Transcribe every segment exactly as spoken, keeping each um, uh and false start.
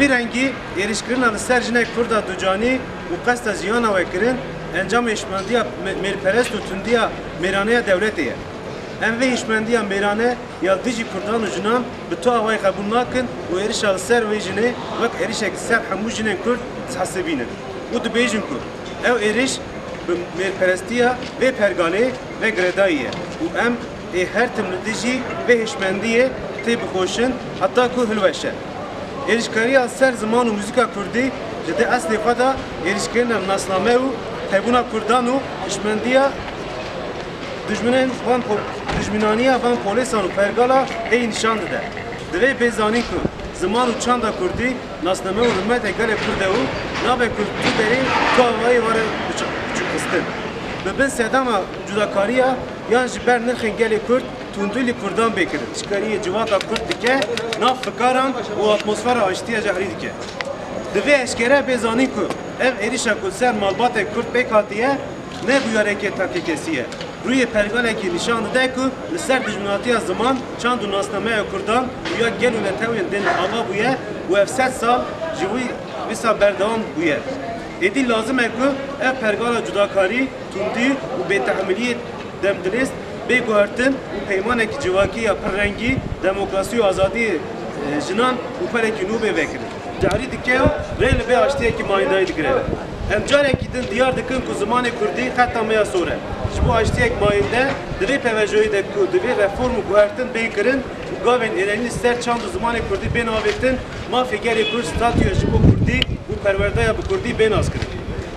Rengî êrîşkirina li ser jinê Kurda ducanî û qesta jiyana we kirin, encamê hişmendiya me-, mêrperest û tundiya mêrane ya dewletê ye. Em vê hişmendiya mêrane ya li dijî Kurdan û jinan bi tu awayî qebûl nakin û êrişa li ser wê jinê wek êrişek li ser hemû jinên Kurd dihesibînin û dibêjin ku ew êriş bi mêrperestiya vê pergalê ve girêdayî ye û em ê her tim li dijî vê hişmendiyê têbikoşin heta ku hilweşe. Êrişkariya li ser ziman û muzîka kurdî ji di eslê xwe de êrişkirina nasname û hebûna kurdan û hişmendiya dijminên van po-, dijminaniya van polêsan û pergala heyî nîşan dide. Divê bê zanîn ku ziman û çanda kurdî nasname û rûmetê gelê Kurd e û nabe ku tu derê tu awayî were biçûk, biçûkxistin. Bi bin sedema cudakariya yan ji ber nirxên gelê Kurd tundî li Kurdan bê kirin. Şkariyê civaka Kurd dike nav fikaran û atmosfera aştiya jehrî dike. Divê eşkere bê zanîn ku ev êrişa ku ser malbatê Kurd pêk hatiye, ne bûyereke takekesî ye. Rûyê pergalekî nîşan dide ku li ser dijminatiya ziman, çand û nasnameya Kurdan û ya gel û netewên din ava bûye û ev sed sal ji wî wisa berdewam bûye. Êdî lazim e ku ev pergala cudakarî, tundî û bêtehmiliyê demdilêst bê guhertin û peymanekî civakî ya pirrengî, demokrasî û azadiyê, e, jinan û perekî nû bê vekirin. Carî dike û rê li vê aştiyekî mayîndayî digire. Em carekî din diyar dikin ku zimanê kurdî xeta me ya sor e. Ji bo aştiyek mayînde di vê pêvajoyê de ku divê reform û guhertin bên kirin û gavên êrenî li ser çand û zimanê kurdî bên avêtin, mafê gelê kurd, statûya ji bo kurdî û perwerdeya bi kurdî bê naskirin.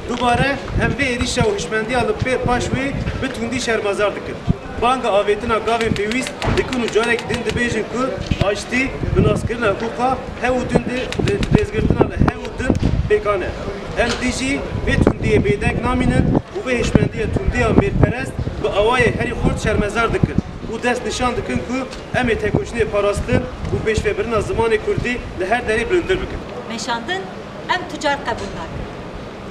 Dubare em vê êrîşa û hişmendiya li pê paş wê bi tundî şermezar dikin. Banga avêtina gavên pêwîst dikin û carekî din dibêjin ku aştî bi naskirina hiqûqa hew û din di, di, di rêzgirtina li hew û din pêkan e. Em dijî vê tundiyê bêdeng namînin û vê hişmendiya tundiya mêrperest bi awayê herî xurt şermezar dikin û dest nîşan dikin ku em ê tekoşînê parastin û pêşvebirina zimanê kurdî li her derê bilintir bikin. Meşandin, em tu car qebûl nakin.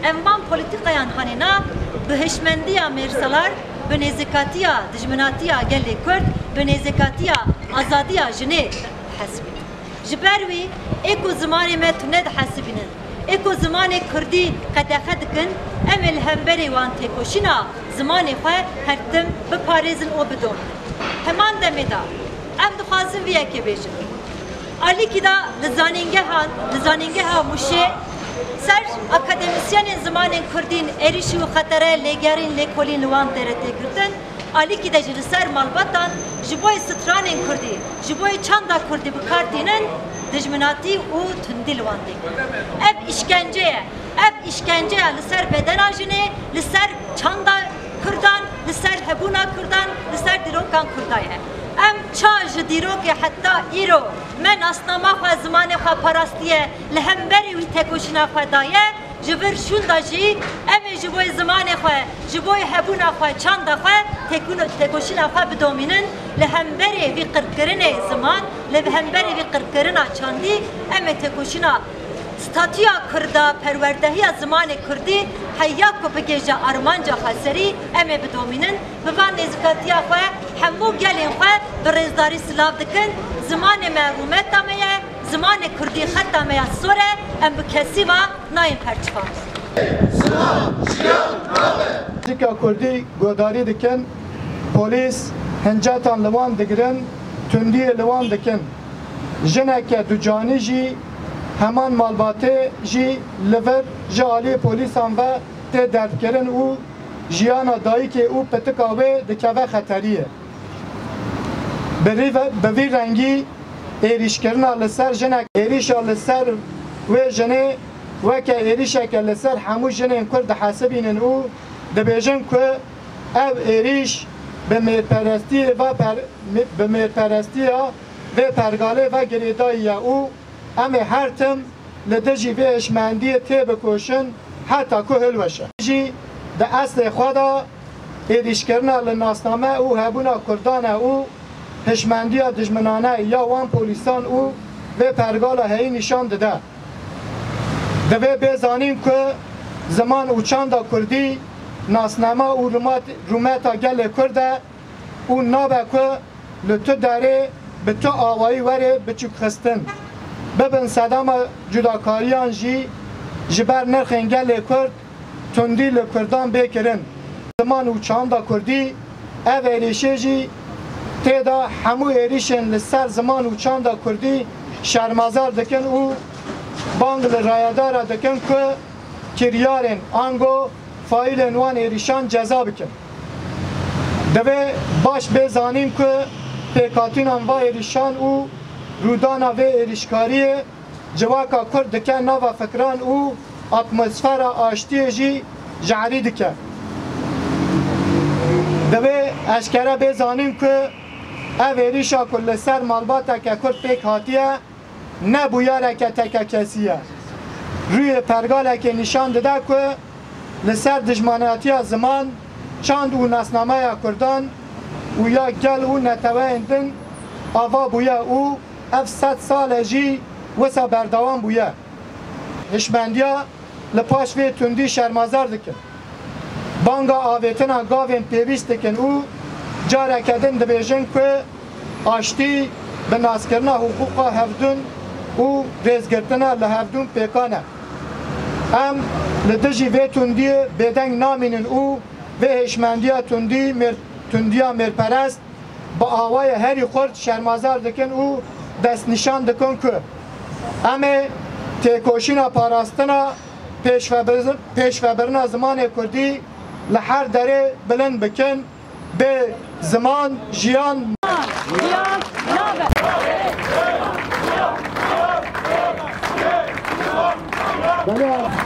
Em van polîtîkayan hanê na bi hişmendiya mêrsalar, bi nêzîkatiya dijminatiya gelê Kurd, bi nêzîkatiya azadiya jinê dihesibînin. Ji ber wî ê ku zimanê me tune dihesibînin, ê ku zimanê kurdî qedexe dikin, em ê li hemberî wan têkoşîna zimanê xwe her tim biparêzin û bidomînin. Heman demê de em dixwazin vî yekê bêjin. Alîkî de li zanîngehan, li zanîngeha Mûşê ser akademîsyenên zimanên kurdîn êrîş û xetere lêgerîn lêkolîn li wan tê re tê girtin. Alîkî de jî li ser malbatan ji bo yê stranên kurdî, ji bo yê çanda kurdî bi kar tînin, dijminatî û tundî li wan tê kirin. Ev îşkence ye. Ev îşkenceya li ser bedena jinê, li ser çanda kurdan, li ser hebûna kurdan, li ser dîrokan kurda ye. Em ça ji dîrokê heta îro me nasnama xwe, zimanê xwe parastiye, li hemberî wî tekoşîna xwe daye, ji vir şûnda jî em ê ji bo zimanê xwe, ji bo hebûna xwe, çanda xwe, tekûn-, tekoşîna xwe bidomînin. Li hemberî vî qirkirinê ziman, li hemberî vî qirkirina çandî em ê tekoşîna statûya kurda, perwerdehiya zimanê kurdî heya ku bigihîje armanca xweserî, em ê bidomînin. Bi van nêzîkatiya xwe hemû gelên xwe bi rêzdarî silav dikin. Zimanê me rûmeta me ye, zimanê kurdî xeta me ya sor e, em bi kesî ve nayên perçivan. Nêzîka kurdî guhdarî dikin, polîs hincetan li wan digirin, tundiyê li wan dikin. Jineke ducanî jî heman malbatê jî li vir ji alî polîsan ve tê derbkirin û jiyana dayikê û pitika wê dikeve xeteriyê. Bi rî ve-, bi vî rengî êrîşkirina li ser jinek, êrîşa li ser wê jinê weke êrîşeke li ser hemû jinên Kurd dihesibînin û dibêjin ku ev êrîş bi mêrperestiyê ve per-, bi mêrperestiya vê pergalê ve girêdayî ye û em ê her tim li dijî vê hişmendiyê têbikoşin heta ku hilweşe. Jî di eslê xwe de êrîşkirina li nasname û hebûna Kurdan e û hişmendiya dijminane ya wan polîsan û vê pergala heyî nîşan dide. Divê bê zanîn ku ziman û çanda kurdî nasnama û rûmat-, rûmeta gelê Kurd e û nabe ku li tu derê bi tu awayî were biçûkxistin. Bibin sedema cudakariyan jî ji ber nirxên gelê Kurd tundî li Kurdan bê kirin. Ziman û çanda Kurdî, ev êrîşê jî tê de hemû êrîşên li ser ziman û çanda Kurdî şermezar dikin û bang li rayedara dikin ku kiryarên ango faîlên wan êrîşan ceza bikin. Divê baş bê zanîn ku pêkhatînan va êrîşan û rûdana vê êrîşkariyê civaka Kurd dike nava fikran û atmosfera aştiyê jî jarî dike. Divê eşkere bê zanîn ku ev êrîşa ku li ser malbateke Kurd pêk hatiye, ne bûyereke tekekesî ye. Rûyê pergalekê nîşan dide ku li ser dijmanatiya ziman, çand û nasnameya Kurdan û ya gel û neteweyên din ava bûye û ev sed sal e jî wisa berdewam bûye. Hişmendiya li paş vê tundî şermezar dikin. Banga avêtina gavên pêwîst dikin û careke din dibêjin ku aştî bi naskirina hiqûqa hevdûn û rêzgirtina li hevdûn pêkan e. Em li dijî vê tundiyê bêdeng namînin û vê hêşmendiya tundî mêr-, tundiya mêrperest bi awayê herî xurt şermezar dikin û destnîşan dikin ku em ê têkoşîna parastina pêşvebir-, pêşvebirina zimanê kurdî li her derê bilind bikin. Bê ziman jiyan. Jiyan nabe. Belê.